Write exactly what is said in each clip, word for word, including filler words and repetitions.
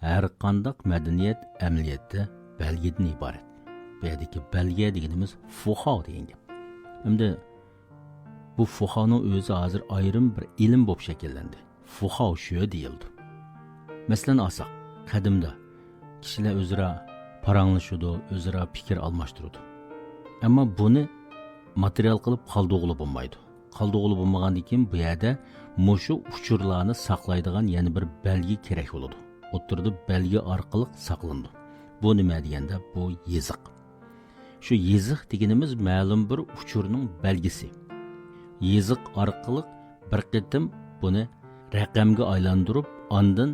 ھەر قانداق مەدەنىيەت ئەمەلىيەتتە بەلگىدىن ئىبارەت. بۇ يەردىكى بەلگە دېگىنىمىز فۇخاۋ دېگەن گەپ. ئەمدى بۇ فۇخاۋنىڭ ئۆزى ھازىر ئايرىم بىر ئىلىم بولۇپ شەكىللەندى. فۇخاۋ شۆ دېيىلىدۇ. مەسىلەن ئالساق، قەدىمدە كىشىلەر ئۆزئارا پاراڭلىشىدۇ، ئۆزئارا پىكىر ئالماشتۇرىدۇ. ئەمما بۇنى ماتېرىيال قىلىپ قالدۇرغىلى بولمايدۇ. قالدۇرغىلى بولمىغاندىن كېيىن بۇ يەردە مۇشۇ ئۇچۇرلارنى ساقلايدىغان يەنە بىر بەلگە كېرەك بولىدۇ. ئوتتۇرىدا بەلگە ئارقىلىق ساقلىنىدۇ. بۇ نېمە دېگەندە، بۇ يېزىق. شۇ يېزىق دېگىنىمىز مەلۇم بىر ئۇچۇرنىڭ بەلگىسى. يېزىق ئارقىلىق بىر قېتىم بۇنى رەقەمگە ئايلاندۇرۇپ، ئاندىن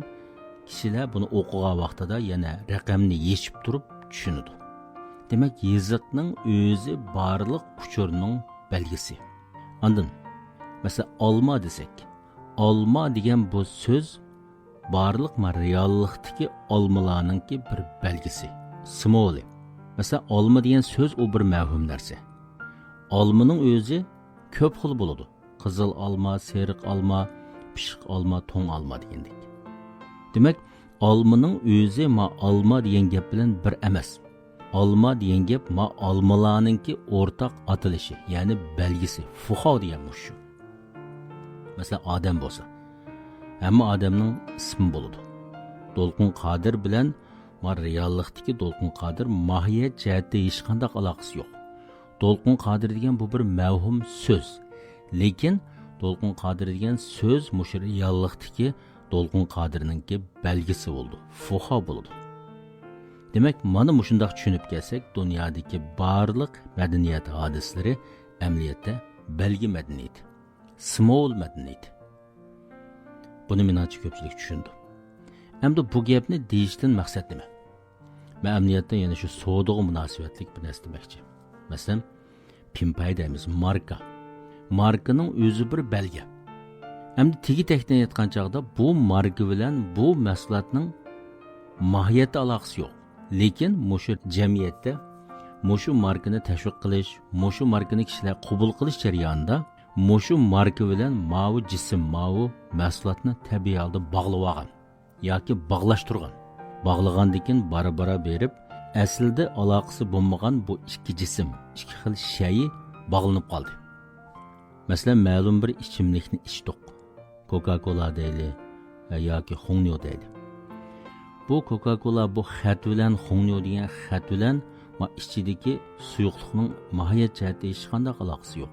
كىشىلەر بۇنى ئوقۇغان ۋاقتىدا يەنە رەقەمنى يېشىپ تۇرۇپ چۈشىنىدۇ. دېمەك، يېزىقنىڭ ئۆزى بارلىق ئۇچۇرنىڭ بەلگىسى. ئاندىن، مەسىلەن، ئالما دېسەك، ئالما دېگەن بۇ سۆز بارلىق ما رېئاللىقتىكى ئالمىلارنىڭكى بىر بەلگىسى، سىمۋولى. مەسىلەن، ئالما دېگەن سۆز ئۇ بىر مەۋھۇم نەرسە. ئالمىنىڭ ئۆزى كۆپ خىل بولىدۇ. قىزىل ئالما، سېرىق ئالما، پىششىق ئالما، توڭ ئالما دېگەندەك. دېمەك، ئالمىنىڭ ئۆزى ما ئالما دېگەن گەپ بىلەن بىر ئەمەس. ئالما دېگەن گەپ ما ئالمىلارنىڭكى ئورتاق ئاتىلىشى، يەنى بەلگىسى، فۇخاۋ دېگەن مۇشۇ. مەسىلەن، ئادەم بولسا، ھەممە ئادەمنىڭ ئىسمى بولىدۇ. دولقۇن قادىر بىلەن ما رېئاللىقتىكى دولقۇن قادىر ماھىيەت جەھەتتە ھېچقانداق ئالاقىسى يوق. دولقۇن قادىر دېگەن بۇ بىر مەۋھۇم سۆز. لېكىن دولقۇن قادىر دېگەن سۆز مۇشۇ رېئاللىقتىكى دولقۇن قادىرنىڭكى بەلگىسى بولىدۇ، فۇخاۋ بولىدۇ. دېمەك، مانا مۇشۇنداق چۈشىنىپ كەلسەك، دۇنيادىكى بارلىق مەدەنىيەت ھادىسىلىرى ئەمەلىيەتتە بەلگە مەدەنىيىتى، سىمۋول مەدەنىيىتى. بۇنى مېنىڭچە كۆپچىلىك چۈشىنىدۇ. ئەمدى بۇ گەپنى دېيىشتىن مەقسەت نېمە؟ مەن ئەمەلىيەتتە يەنە شۇ سودىغا مۇناسىۋەتلىك بىر نەرسە دېمەكچى. مەسىلەن، پىنپەي دەيمىز، ماركا. ماركىنىڭ ئۆزى بىر بەلگە. ئەمدى تېگى تەكتىنى ئېيتقان چاغدا بۇ ماركا بىلەن بۇ مەھسۇلاتنىڭ ماھىيەتتە ئالاقىسى يوق. لېكىن مۇشۇ جەمئىيەتتە مۇشۇ ماركىنى تەشۋىق قىلىش، مۇشۇ ماركىنى كىشىلەر قوبۇل قىلىش جەريانىدا مۇشۇ ماركا بىلەن ماۋۇ جىسىم، ماۋۇ مەھسۇلاتنى تەبىئىي ھالدا باغلىۋالغان ياكى باغلاشتۇرغان. باغلىغاندىن كېيىن بارا-بارا بېرىپ، ئەسلىدە ئالاقىسى بولمىغان بۇ ئىككى جىسىم، ئىككى خىل شەيئى باغلىنىپ قالدى. مەسىلەن، مەلۇم بىر ئىچىملىكنى ئىچتۇق. كوكا-كولا دەيلى ياكى خۇڭنيو دەيلى. بۇ كوكا-كولا بۇ خەت بىلەن، خۇڭنيو دېگەن خەت بىلەن ما ئىچىدىكى سۇيۇقلۇقنىڭ ماھىيەت جەھەتتە ھېچقانداق ئالاقىسى يوق.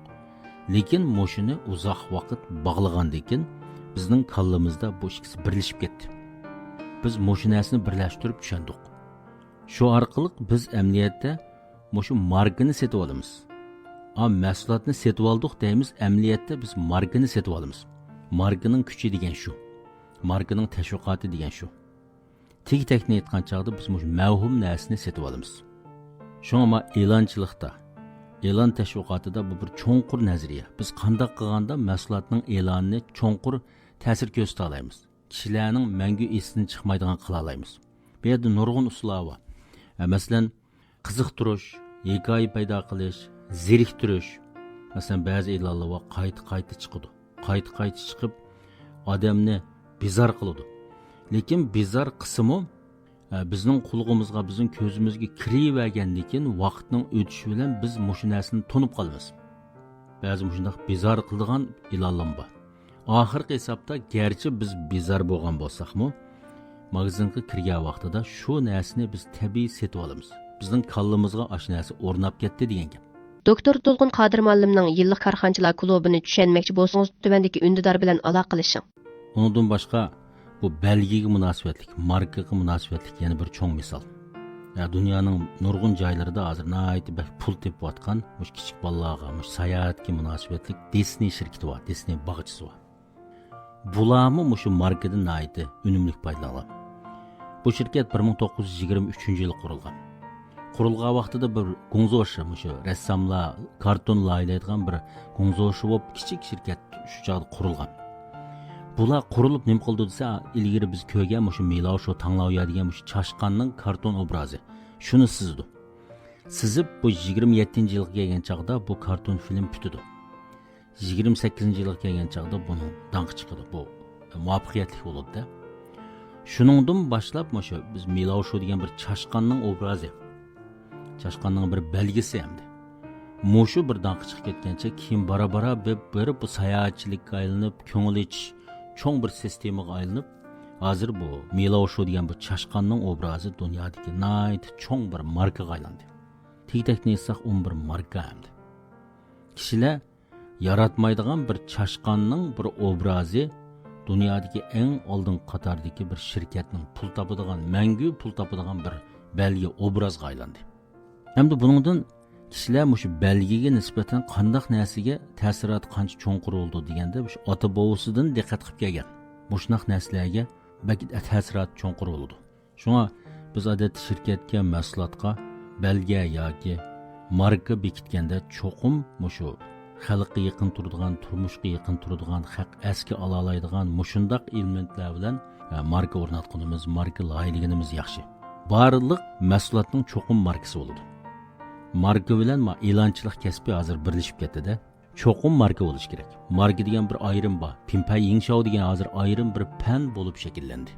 لېكىن مۇشۇنى ئۇزاق ۋاقىت باغلىغاندىن كېيىن بىزنىڭ كاللىمىزدا بۇ ئىككىسى بىرلىشىپ كەتتى. بىز مۇشۇ نەرسىنى بىرلەشتۈرۈپ چۈشەندۇق. شۇ ئارقىلىق بىز ئەمەلىيەتتە مۇشۇ ماركىنى سېتىۋالىمىز. ئا، مەھسۇلاتنى سېتىۋالدۇق دەيمىز، ئەمەلىيەتتە بىز ماركىنى سېتىۋالىمىز. ماركىنىڭ كۈچى دېگەن شۇ. ماركىنىڭ تەشۋىقاتى دېگەن شۇ. تېگى تەكتىنى ئېيتقان چاغدا بىز مۇشۇ مەۋھۇم نەرسىنى سېتىۋالىمىز. شۇڭا ما ئېلانچىلىقتا، ئېلان تەشۋىقاتىدا بۇ بىر چوڭقۇر نەزەرىيە. بىز قانداق قىلغاندا مەھسۇلاتنىڭ ئېلانىنى چوڭقۇر تەسىر كۆرسىتەلەيمىز؟ كىشىلەرنىڭ مەڭگۈ ئېسىدىن چىقمايدىغان قىلالايمىز. بۇ يەردە نۇرغۇن ئۇسۇللار بار. ئە، مەسىلەن، قىزىقتۇرۇش، ھېكايە پەيدا قىلىش، زېرىكتۈرۈش. مەسىلەن، بەزى ئېلانلار بار، قايتا-قايتا چىقىدۇ. قايتا-قايتا چىقىپ، ئادەمنى بىزار قىلىدۇ. لېكىن بىزار قىلسىمۇ، ئە، بىزنىڭ قۇلىقىمىزغا، بىزنىڭ كۆزىمىزگە كىرىۋەرگەندىن كېيىن، ۋاقىتنىڭ ئۆتۈشى بىلەن بىز مۇشۇ نەرسىنى تونۇپ قالىمىز. بەزى مۇشۇنداق بىزار قىلىدىغان ئېلانلارمۇ بار. ئاخىرقى ھېسابتا، گەرچە بىز بىزار بولغان بولساقمۇ، ماگىزىنغا كىرگەن ۋاقتىدا شۇ نەرسىنى بىز تەبىئىي سېتىۋالىمىز. بىزنىڭ كاللىمىزغا ئاشۇ نەرسە ئورناپ كەتتى دېگەن گەپ. دوكتور دولقۇن قادىر مۇئەللىمنىڭ يىللىق كارخانىچىلار كۇلۇبىنى چۈشەنمەكچى بولسىڭىز، تۆۋەندىكى ئۈندىدار بىلەن ئالاقىلىشىڭ. ئۇنىڭدىن باشقا، بۇ بەلگىگە مۇناسىۋەتلىك، ماركىغا مۇناسىۋەتلىك يەنە بىر چوڭ مىسال. يا، دۇنيانىڭ نۇرغۇن جايلىرىدا ھازىر ناھايىتى بەك پۇل تېپىۋاتقان مۇشۇ كىچىك بالىلارغا، مۇشۇ ساياھەتكە مۇناسىۋەتلىك دىسنېي شىركىتى بار، دىسنېي باغچىسى بار. بۇلارمۇ مۇشۇ ماركىدىن ناھايىتى ئۈنۈملۈك پايدىلانغان. بۇ شىركەت بىر مىڭ توققۇز يۈز يىگىرمە ئۈچىنچى يىلى قۇرۇلغان. قۇرۇلغان ۋاقتىدا بىر گۇڭزوشى، مۇشۇ رەسساملار كارتون لايىھەلەيدىغان بىر گۇڭزوشى بولۇپ، كىچىك شىركەت شۇ چاغدا قۇرۇلغان. بۇلار قۇرۇلۇپ نېمە قىلىدۇ دېسە، ئىلگىرى بىز كۆرگەن مۇشۇ مىلاۋ شو تاڭلاۋيا دېگەن مۇشۇ چاشقاننىڭ كارتون ئوبرازى. شۇنى سىزىدۇ. سىزىپ، بۇ يىگىرمە يەتتىنچى يىلغا كەلگەن چاغدا بۇ كارتون فىلىم پۈتىدۇ. يىگىرمە سەككىزىنچى يىلغا كەلگەن چاغدا بۇنىڭ داڭقى چىقىدۇ. بۇ مۇۋەپپەقىيەتلىك بولىدۇ-دە. شۇنىڭدىن باشلاپ مۇشۇ بىز مىلاۋ شۇ دېگەن بىر چاشقاننىڭ ئوبرازى، چاشقاننىڭ بىر بەلگىسى ئەمدى. مۇشۇ بىر داڭقى چىقىپ كەتكەنچە كېيىن بارا-بارا بېرىپ بېرىپ بۇ ساياھەتچىلىككە ئايلىنىپ، كۆڭۈل ئېچىش چوڭ بىر سىستېمىغا ئايلىنىپ، ھازىر بۇ مىلاۋ شۇ دېگەن بۇ چاشقاننىڭ ئوبرازى دۇنيادىكى ناھايىتى چوڭ بىر ماركىغا ئايلاندى. تېگى-تەكتىنى ئېيتساق، ئون بىر ماركا ئەمدى. كىشىلەر ياراتمايدىغان بىر چاشقاننىڭ بىر ئوبرازى دۇنيادىكى ئەڭ ئالدىنقى قاتاردىكى بىر شىركەتنىڭ پۇل تاپىدىغان، مەڭگۈ پۇل تاپىدىغان بىر بەلگە، ئوبرازغا ئايلاندى. ھەمدە بۇنىڭدىن كىشىلەر مۇشۇ بەلگىگە نىسبەتەن قانداق نەرسىگە تەسىراتى قانچە چوڭقۇر بولىدۇ دېگەندە، مۇشۇ ئاتا-بوۋىسىدىن دىققەت قىلىپ كەلگەن. مۇشۇنداق نەرسىلەرگە بەك تەسىراتى چوڭقۇر بولىدۇ. شۇڭا بىز ئادەتتە شىركەتكە، مەھسۇلاتقا بەلگە ياكى ماركا بېكىتكەندە چوقۇم مۇشۇ خەلققە يېقىن تۇرىدىغان، تۇرمۇشقا يېقىن تۇرىدىغان، خەق ئەسكە ئالالايدىغان مۇشۇنداق ئېلېمېنتلار بىلەن، ئە، ماركا ئورناتقىنىمىز، ماركا لايىھىلىگىنىمىز ياخشى. بارلىق مەھسۇلاتنىڭ چوقۇم ماركىسى بولىدۇ. ماركا بىلەن ما-، ئېلانچىلىق كەسپى ھازىر بىرلىشىپ كەتتى-دە. چوقۇم ماركا بولۇشى كېرەك. ماركا دېگەن بىر ئايرىم بار. پىنپەي يىڭشاۋ دېگەن ھازىر ئايرىم بىر پەن بولۇپ شەكىللەندى.